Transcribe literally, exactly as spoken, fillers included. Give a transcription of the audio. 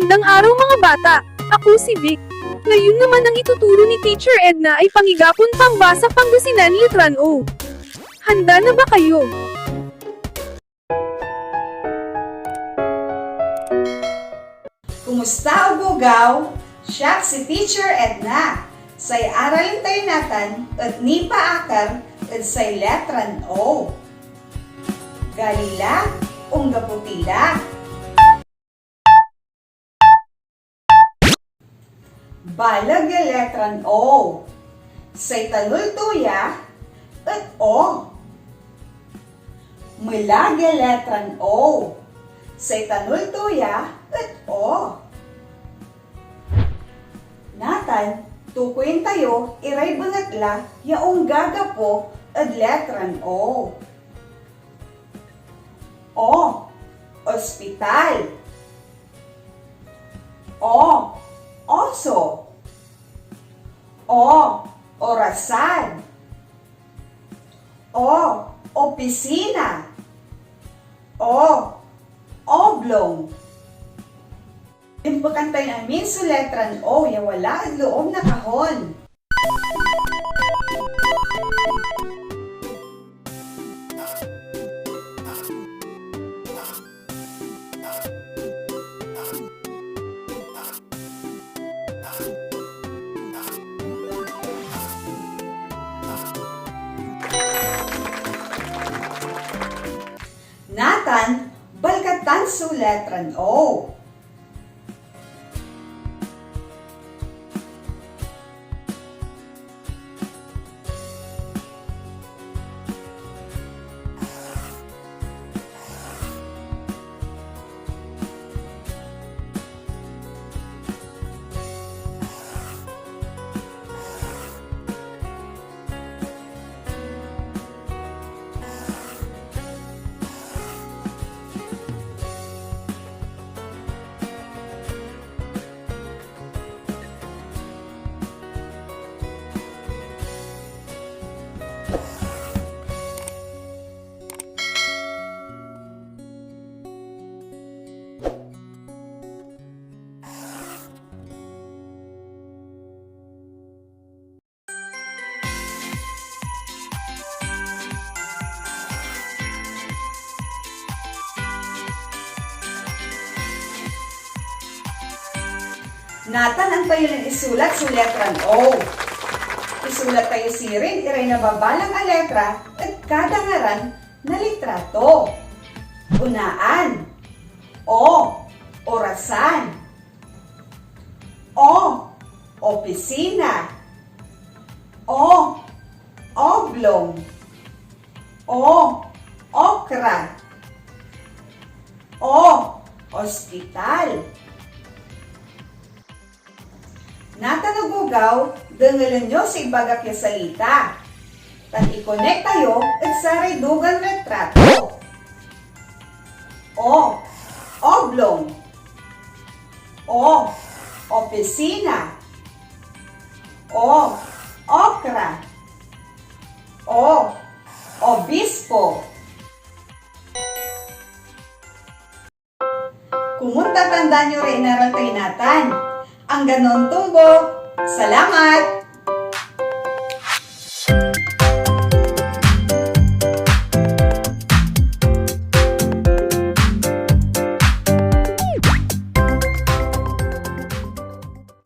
Magandang araw, mga bata! Ako si Vic. Ngayon naman ang ituturo ni Teacher Edna ay Pangigapon Pambasa Pangasinan, letran O. Handa na ba kayo? Kumusta, ogogaw? Siak si Teacher Edna. Say aralen tayo natan et nipaakar ed say letran O. Gali la, onggapo ti la. Baleg ya letran O. Say tanol to ya et O. Melag ya letran O. Say tanol to ya et O. Natan, tukoyen tayo iray bengatla ya onggagapo ed letran O. O, ospital. O, oso. O, orasan. O, opisina. O, oblong. Impekan tayon amin so letran O ya wala ed loob na kahon. Natan, balkatan so letran O. Natan, antayo lan isulat so letran O. Isulat tayo sirin iray nababalang a letra ed kada ngaran na litrato. Unaan, O, orasan. O, opisina. O, oblong. O, okra. O, ospital. Natan, ogogaw, dengelen yo so ibagak ya salita, tan ikonekta yo ed saray dugan retrato. O, oblong. O, opisina. O, okra. O, obispo. Komon tatandaan yo ray inaral tayo natan. Angganon tumbok. Salamat!